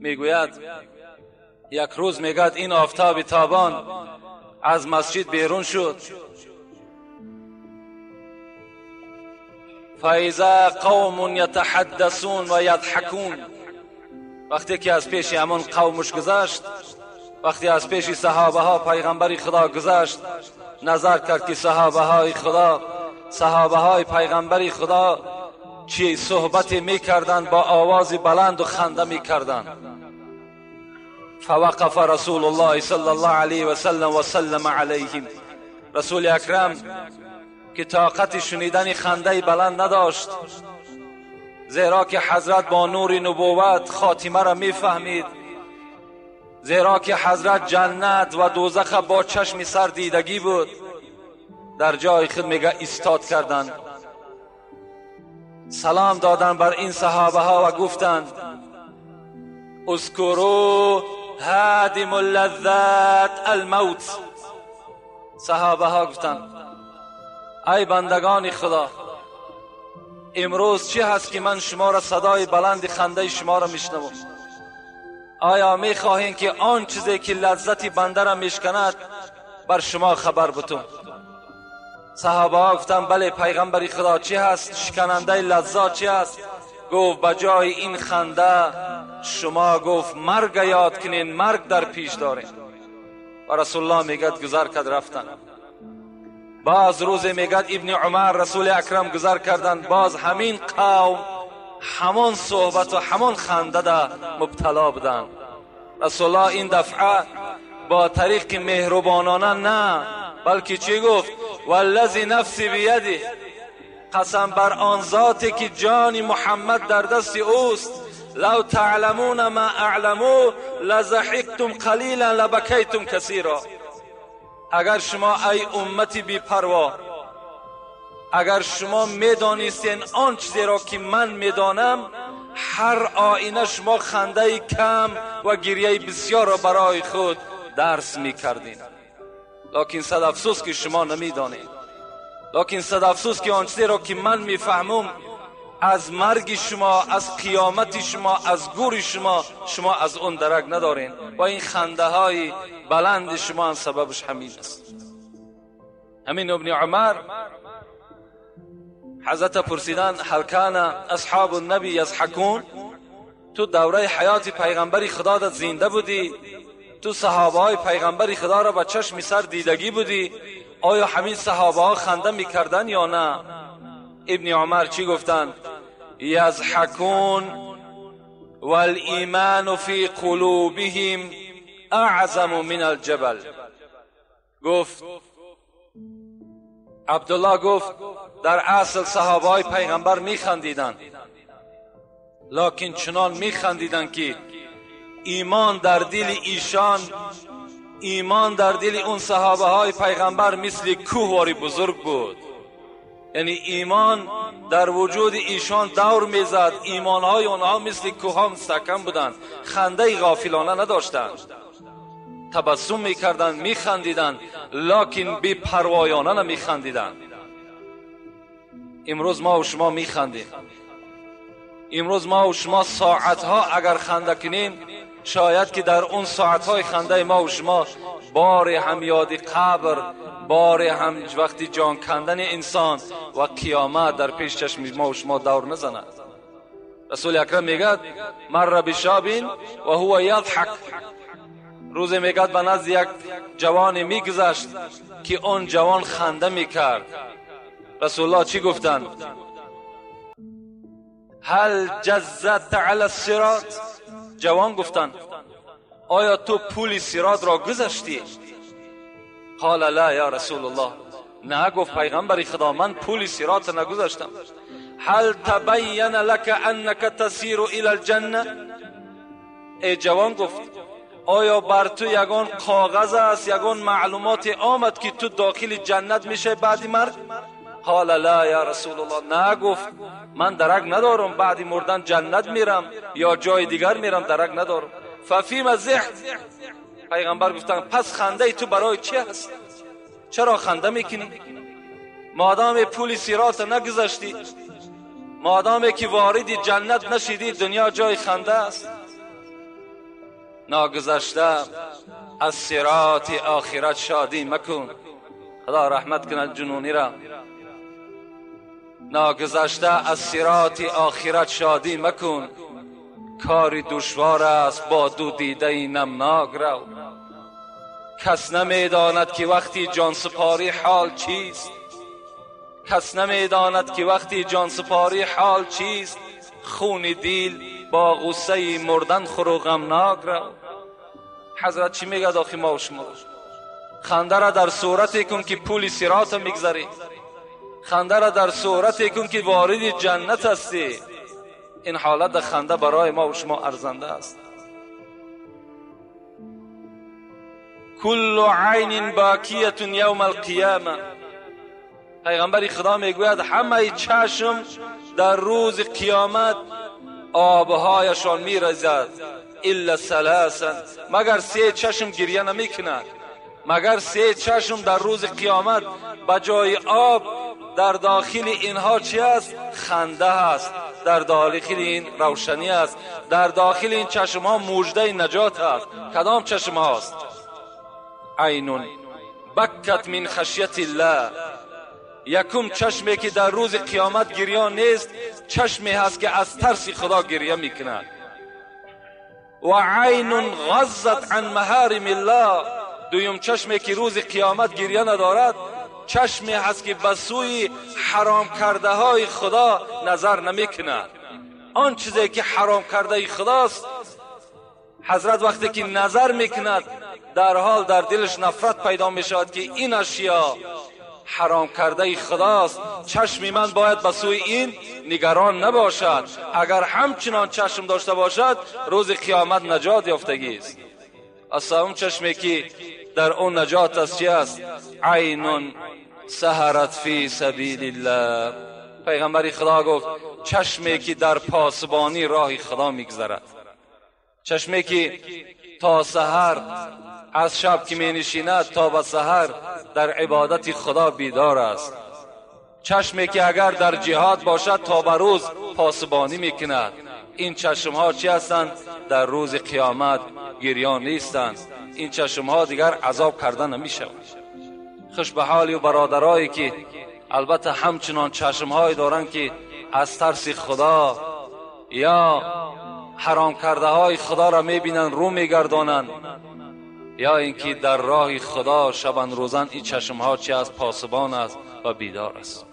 میگوید یک روز میگد این آفتاب تابان از مسجد بیرون شد. فاذا قوم یتحدثون و یضحکون. وقتی که از پیش همان قومش گذشت، وقتی از پیش صحابه ها پیغمبر خدا گذشت، نظر کرد که صحابه های خدا، صحابه های پیغمبر خدا چی صحبت میکردند، با آواز بلند و خنده میکردند. فوقف رسول الله صلی الله علیه و سلم و سلم علیهم. رسول اکرم که طاقت شنیدن خنده بلند نداشت، زیرا که حضرت با نور نبوت خاتمه را میفهمید، زیرا که حضرت جنت و دوزخ با چشم سر دیدگی بود، در جای خود میگه ایستاد کردند، سلام دادن بر این صحابه ها و گفتند اذکروا هادم اللذات الموت. صحابه ها گفتند ای بندگان خدا، امروز چی هست که من شما را صدای بلند خنده شما را میشنوم؟ آیا میخواهین که آن چیزی که لذت بنده را میشکند بر شما خبر بتم؟ صحابه ها گفتند بله پیغمبر خدا، چی هست شکننده لذات چی هست؟ گفت به جای این خنده شما گفت مرگ یاد کنین، مرگ در پیش دارین. و رسول الله میگد گذر کرد رفتن. باز روز میگد ابن عمر رسول اکرم گذر کردند، باز همین قوم همان صحبت و همان خنده ده مبتلا بودند. رسول الله این دفعه با طریق مهربانانه نه، بلکه چی گفت؟ والذی نفسی بیده، قسم بر آن ذاتی که جان محمد در دست اوست، لو تعلمون ما اعلمو لضحکتم قلیلا لبکیتم کثیرا. اگر شما ای امتی بی پروا، اگر شما میدانستین آن چیزی را که من میدانم، هر آینه شما خنده کم و گریه بسیار را برای خود درس میکردین. لکن صد افسوس که شما نمیدانید، لکن صد افسوس که آن چیزی را که من میفهمم از مرگ شما، از قیامت شما، از گور شما، شما از اون درک ندارین و این خنده های بلند شما هم سببش همین است. همین ابن عمر حضرت پرسیدن هل کان اصحاب النبی یضحکون؟ تو دوره حیات پیغمبر خدا در زنده بودی، تو صحابه های پیغمبر خدا را با چشم سر دیدگی بودی، آیا همین صحابه ها خنده میکردن یا نه؟ ابن عمر چی گفتند؟ یضحکون والایمان فی قلوبهم اعظم من الجبل. گفت عبدالله، گفت در اصل صحابه های پیغمبر میخندیدند، لکن چنان میخندیدند که ایمان در دل ایشان، ایمان در دل اون صحابه های پیغمبر مثل کوه بزرگ بود. یعنی ایمان در وجود ایشان دور میزد، ایمانهای آنها مثل کوه مستحکم بودند، خنده غافلانه نداشتند، تبسم میکردند، میخندیدند، لکن بی پروایانه نمیخندیدند. امروز ما و شما میخندیم، امروز ما و شما ساعتها اگر خنده کنیم، شاید که در اون ساعتهای خنده ما و شما بار هم یاد قبر، بار هم وقتی جان کندن انسان و قیامت در پیش چشم ما و شما دور نزند. رسول اکرم میگد مر بشاب و هو یضحک. روز میگد به نزد یک جوان میگذشت که آن جوان خنده میکرد. رسول الله چی گفتند؟ هل جزت علی الصراط؟ جوان گفتند آیا تو پول صراط را گذشتی؟ قال لا یا رسول الله. نه، گفت پیغمبر خدا من پول صراط نگذاشتم. هل تبین لك انك تسیر الى الجنه؟ ای جوان گفت آیا بر تو یگان کاغذ است، یگان معلومات آمد که تو داخل جنت میشه بعد مرگ؟ قال لا یا رسول الله. نه، گفت من درک ندارم بعد مردن جنت میرم یا جای دیگر میرم، درک ندارم. ففیم ضحک؟ پیغمبر گفتن پس خنده تو برای چی هست؟ چرا خنده میکنی؟ مادام پول صراط نگذشتی، مادامی که وارد جنت نشیدی، دنیا جای خنده است. ناگذشته از صراط آخرت شادی مکن. خدا رحمت کند جنونی را. ناگذشته از صراط آخرت شادی مکن، کاری دشوار است با دو دیده نمناک رو. کس نمیداند که وقتی جان سپاری حال چیست، کس نمیداند که وقتی جان سپاری حال چیست. خون دیل با غصه مردن خور و غمناک رو. حضرت چی میگه داخل ما و شما؟ خنده را در صورتی کن که پول صراط میگذری، خنده را در صورتی کن که وارد جنت هستی. این حالت خنده برای ما و شما ارزنده است. کل عین باکیه یوم القیامه. پیغمبر خدا میگوید همه چشم در روز قیامت آبهایشان میرزد، الا ثلاثا، مگر سه چشم گریه نمیکند. مگر سه چشم در روز قیامت به جای آب در داخل اینها چی است؟ خنده است. در داخل این روشنی است. در داخل این چشم ها مژده نجات است. کدام چشم هاست؟ عین بکت من خشیت الله. یکم چشمی که در روز قیامت گریان نیست، چشمی هست که از ترس خدا گریه میکند. و عین غضت عن محارم الله. دویم چشمی که روز قیامت گریه ندارد، چشمی هست که به سوی حرام کرده های خدا نظر نمیکند. آن چیزی که حرام کرده خداست، حضرت وقتی که نظر میکند در حال در دلش نفرت پیدا میشود که این اشیا حرام کرده خداست، چشم من باید به سوی این نگران نباشد. اگر همچنان چشم داشته باشد روز قیامت نجات یافتگی است. از چشمی که در اون نجات است چی است؟ عین سهرت فی سبیل الله. پیغمبر خدا گفت چشمی که در پاسبانی راه خدا میگذرد، چشمی که تا سحر از شب که می نشیند تا به سحر در عبادت خدا بیدار است، چشمی که اگر در جهاد باشد تا به روز پاسبانی میکند. این چشم ها چی هستند؟ در روز قیامت گریان نیستند. این چشم ها دیگر عذاب کرده نمی شود. خوش به حالی و برادرایی که البته همچنان چشم های دارند که از ترس خدا یا حرام کرده های خدا را می بینند رو می گردانند، یا اینکه در راه خدا شبان روزان این چشم ها چی است؟ پاسبان است و بیدار است.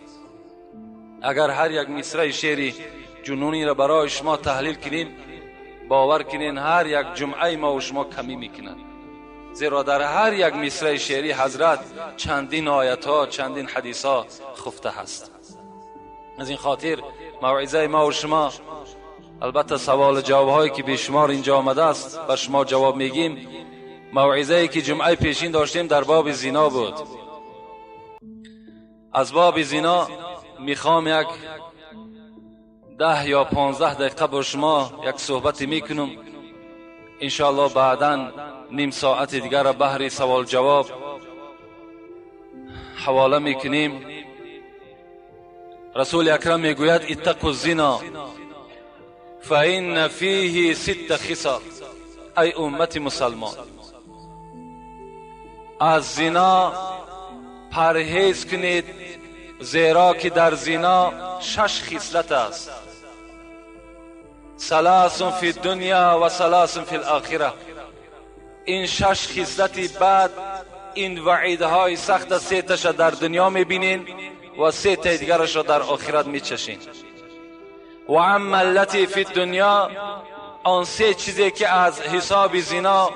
اگر هر یک مصرع شعری جنونی را برای شما تحلیل کنیم، باور کنین هر یک جمعه ما و شما کمی میکنند، زیرا در هر یک مصرع شعری حضرت چندین آیت ها، چندین حدیث ها خفته هست. از این خاطر موعظه ما و شما، البته سوال جواب هایی که بیشمار اینجا آمده است بر شما جواب میگیم. موعظه ای که جمعه پیشین داشتیم در باب زنا بود. از باب زنا میخوام یک 10 یا 15 دقیقه با شما یک صحبت میکنم. انشاءالله بعدا نیم ساعت دیگر را بهر سوال جواب حواله میکنیم. رسول اکرم میگوید اتقوا الزنا فإن فیه 6 خصال. ای امت مسلمان، از زنا پرهیز کنید، زیرا که در زنا 6 خصلت است. 3 فی الدنیا و 3 فی الاخره. این 6 خصلت بد، این وعیدهای سخت، 3 تاش در دنیا میبینین و 3 تا دیگرش را در آخرت میچشین. و اما التي فی الدنیا، آن 3 چیزی که از حساب زنا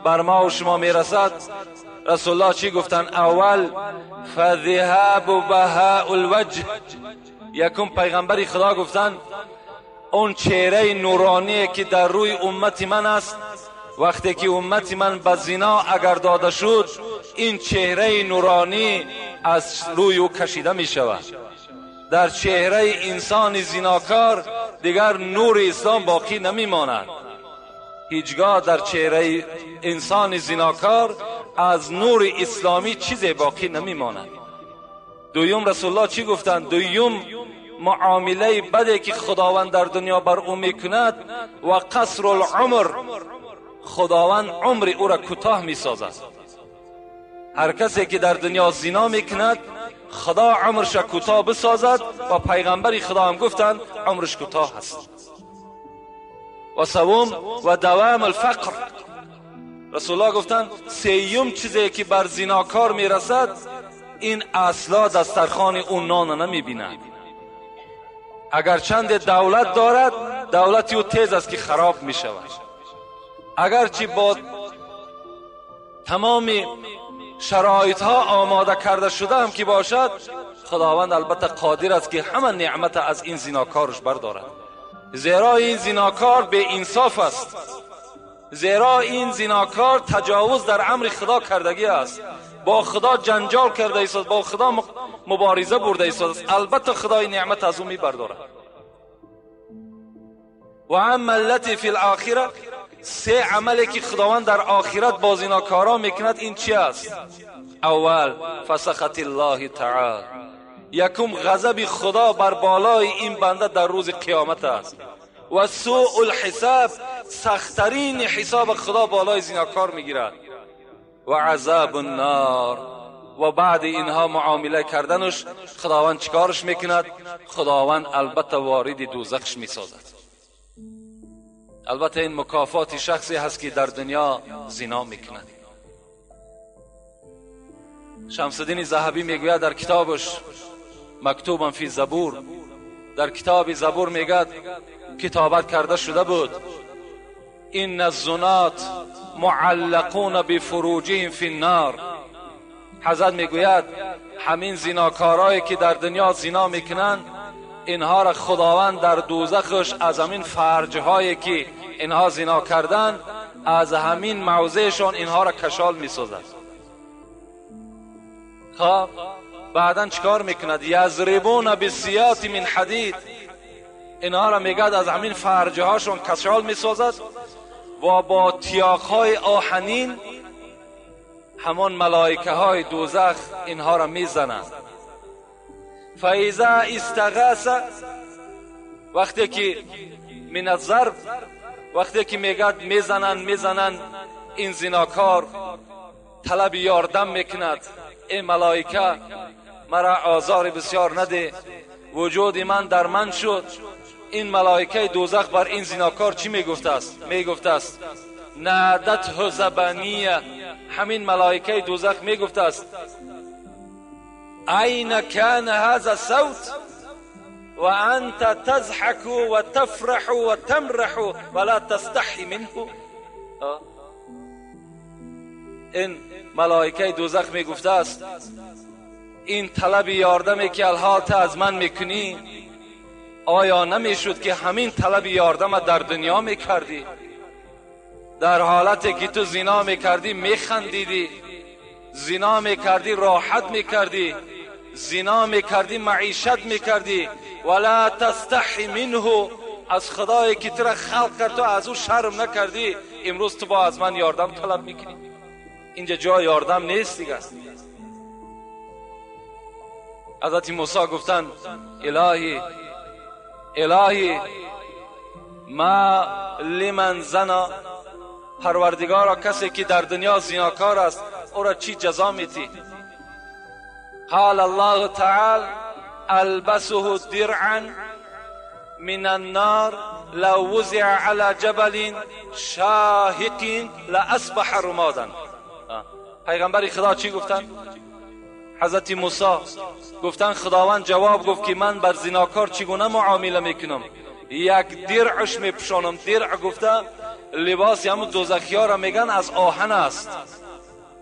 بر ما و شما میرسد، رسول الله چی گفتن؟ اول فذهاب بهاء الوجه. یکم پیغمبر خدا گفتن اون چهره نورانی که در روی امت من است، وقتی که امت من به زنا اگر داده شد، این چهره نورانی از روی او کشیده می شود. در چهره انسان زناکار دیگر نور اسلام باقی نمی ماند. هیچگاه در چهره انسان زناکار از نور اسلامی چیزی باقی نمی ماند. دویم رسول الله چی گفتند؟ دویم معامله بده که خداوند در دنیا بر او میکند و قصر العمر، خداوند عمر او را کوتاه میسازد. هر کسی که در دنیا زنا میکند خدا عمرش را کوتاه بسازد و پیغمبر خدا هم گفتند عمرش کوتاه است. و سوم و دوام الفقر، رسول الله گفتند سیوم چیزی که بر زناکار میرسد این اصلا دسترخوان او نان نمیبیند. اگر چند دولت دارد دولت او تیز است که خراب میشود. اگرچه با تمام شرایط ها آماده کرده شده هم که باشد، خداوند البته قادر است که همه نعمت از این زناکارش بردارد. زیرا این زناکار به انصاف است، زیرا این زناکار تجاوز در امر خدا کردگی است، با خدا جنجال کرده است، با خدا مبارزه برده است، البته خدای نعمت از او میبردارد. و اما التي فی الاخره، سه عملی که خداوند در آخرت با زناکارا میکند این چی است؟ اول فسخط الله تعالی، یکم غضب خدا بر بالای این بنده در روز قیامت است. و سوء الحساب، سخترین حساب خدا بالای زناکار میگیرد. و عذاب النار، و بعد اینها معامله کردنش خداوند چیکارش میکند؟ خداوند البته وارد دوزخش میسازد. البته این مکافات شخصی هست که در دنیا زنا میکند. شمس الدین ذهبی میگوید در کتابش مکتوبا فی زبور، در کتاب زبور میگد کتابت کرده شده بود این الزنات معلقون بفروجهم فی النار. حضرت میگوید همین زناکارایی که در دنیا زنا میکنند اینها را خداوند در دوزخش از همین فرجهایی که اینها زنا کردند از همین موضعشان اینها را کشال میسازد. خب بعدا چیکار میکند؟ یضربون بالسیاط من حدید، اینها را میگد از همین فرجهاشون کشال میسازد و با تیاقهای آهنین همان ملائکه های دوزخ اینها را میزنند. فاذا استغاث، وقتی که من الضرب، وقتی که میگد میزنن این زناکار طلب یاردم میکند، ای ملائکه مرا آزار بسیار نده، وجود من در من شد. این ملائکه دوزخ بر این زناکار چی میگفته است؟ میگفته است نادته زبانیه. همین ملائکه دوزخ میگفته است اين كان هذا الصوت وانت تضحك وتفرح وتمرح ولا تستحي منه. این ملائکه دوزخ میگفته است این طلب یاردمی که الحال از من میکنی، آیا نمیشد که همین طلب یاردم در دنیا میکردی؟ در حالتی که تو زنا میکردی میخندیدی، زنا میکردی راحت میکردی، زنا میکردی معیشت میکردی، ولا تستحی منه، از خدایی که تو را خلق کرد تو از او شرم نکردی، امروز تو با از من یاردم طلب میکنی. اینجا جای یاردم نیست دیگه. حضرت موسی گفتن الهی الهی ما لمن زنا، پروردگارا کسی که در دنیا زناکار است او را چی جزا میتی؟ قال الله تعالی البسه درعا من النار لو وزع على جبل شاهق لاصبح رمادا. پیغمبر خدا چی گفتن؟ حضرت موسی گفتن خداوند جواب گفت که من بر زناکار چگونه معامله میکنم؟ یک درعش میپوشانم. درع گفته لباس همون دوزخی ها را میگن از آهن است،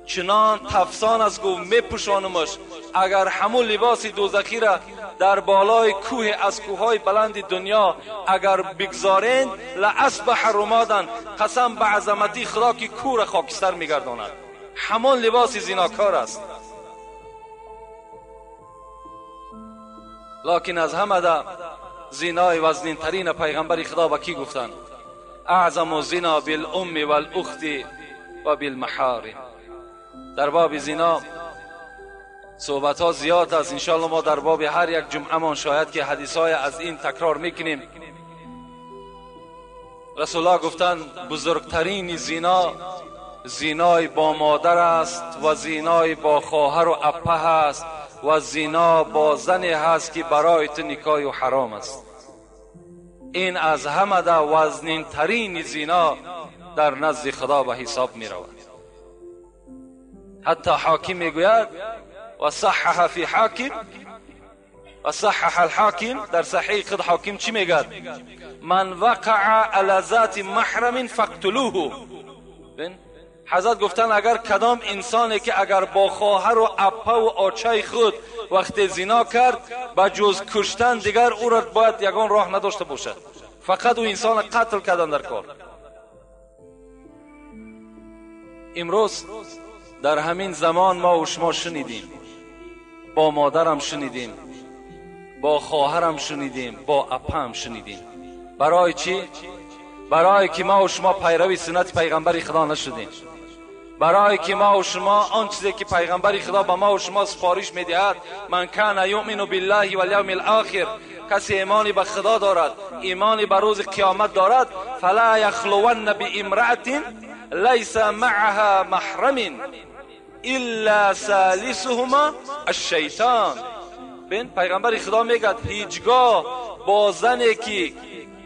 چنان تفسان است گفت میپوشانمش، اگر همون لباس دوزخی را در بالای کوه از کوههای بلند دنیا اگر بگذارین لاصبح رمادا، قسم به عظمتی خدا که کوه را خاکستر میگرداند. همان لباس زناکار است. لکن از همه ده زنای وزنین ترین پیغمبر خدا به کی گفتند؟ اعظم زنا بالام والاخت و بالمحارم. در باب زنا صحبت ها زیاد است. انشاءالله ما در باب هر یک جمعه مان شاید که حدیث های از این تکرار میکنیم. رسول الله گفتند بزرگترین زینا زینای با مادر است و زینای با خواهر و اپه است و زینا با زنی هست که برای تو نکاح و حرام است. این از همه ده وزنین ترین زینا در نزد خدا به حساب می رود. حتی حاکم می گوید و صحح فی حاکم و صحح الحاکم، در صحیح خود حاکم چی میگد؟ من وقع علی ذات محرم فاقتلوه. حضرت گفتن اگر کدام انسانی که اگر با خواهر و اپه و آچه خود وقت زنا کرد، به جز کشتن دیگر او را باید یگان راه نداشته باشد، فقط او انسان قتل کردن در کار. امروز در همین زمان ما و شما شنیدیم، با مادرم شنیدیم، با خواهرم شنیدیم، با اپه شنیدیم. برای چی؟ برای که ما و شما پیروی سنت پیغمبر خدا نشدیم. برای که ما و شما آن چیزی که پیغمبر خدا به ما و شما سفارش میدهد، من کان یؤمن بالله والیوم الاخر، کسی ایمانی به خدا دارد، ایمانی به روز قیامت دارد، فلا یخلون بامرأة لیس معها محرم الا ثالثهما الشیطان. ببین پیغمبر خدا میگه هیچگاه با زنی که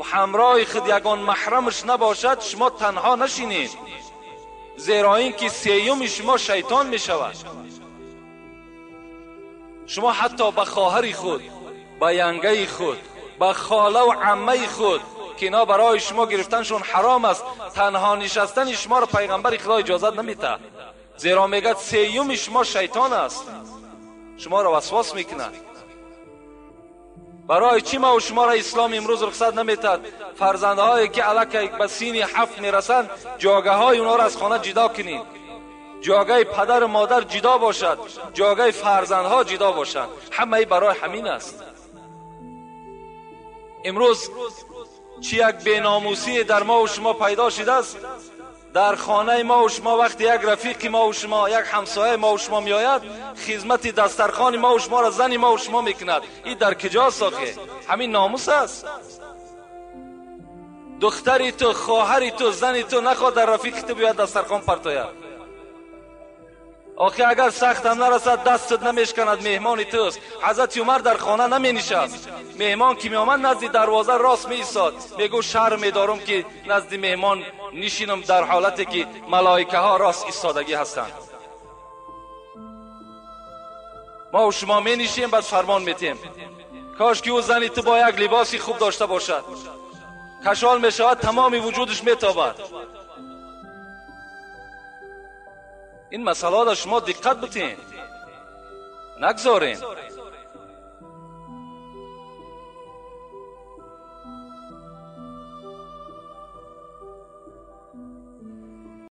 همراه خود یگان محرمش نباشد شما تنها نشینید، زیرا اینکه سیوم شما شیطان می شود. شما حتی به خواهر خود، به ینگه خود، به خاله و عمه خود که اینا برای شما گرفتنشون حرام است، تنها نشستن شما را پیغمبر خدا اجازت نمیده، زیرا میگه سیوم شما شیطان است، شما را وسواس میکنه. برای چی ما و شما را اسلام امروز رخصت نمیتد فرزندهایی که الکی به سین 7 میرسند جاگه های اونها را از خانه جدا کنید، جاگه پدر و مادر جدا باشد، جاگه فرزندها جدا باشد. همه برای همین است. امروز چی یک بیناموسی در ما و شما پیدا شده است. در خانه ما و شما وقتی یک رفیق ما و شما، یک همسایه ما و شما میآید، خدمت دسترخوان ما و شما را زن ما و شما میکند. این در کجاست آخه؟ همین ناموس است. دختری تو، خواهری تو، زنی تو نخواد در رفیق تو بیاید دسترخوان پرتاید. آخه اگر سخت هم نرسد دستت نمیشکند، مهمان توست. حضرت عمر در خانه نمی نشست، مهمان که می آمد نزد دروازه راست می ایستاد، میگو شرم میدارم که نزد مهمان نشینم در حالتی که ملائکه ها راست ایستادگی هستند. ما و شما می نشیم بعد فرمان میتیم کاش که او زنی تو با یک لباسی خوب داشته باشد، کشال می شود، تمام وجودش میتابد. این مسئله را شما دقت بتین، نگذارین.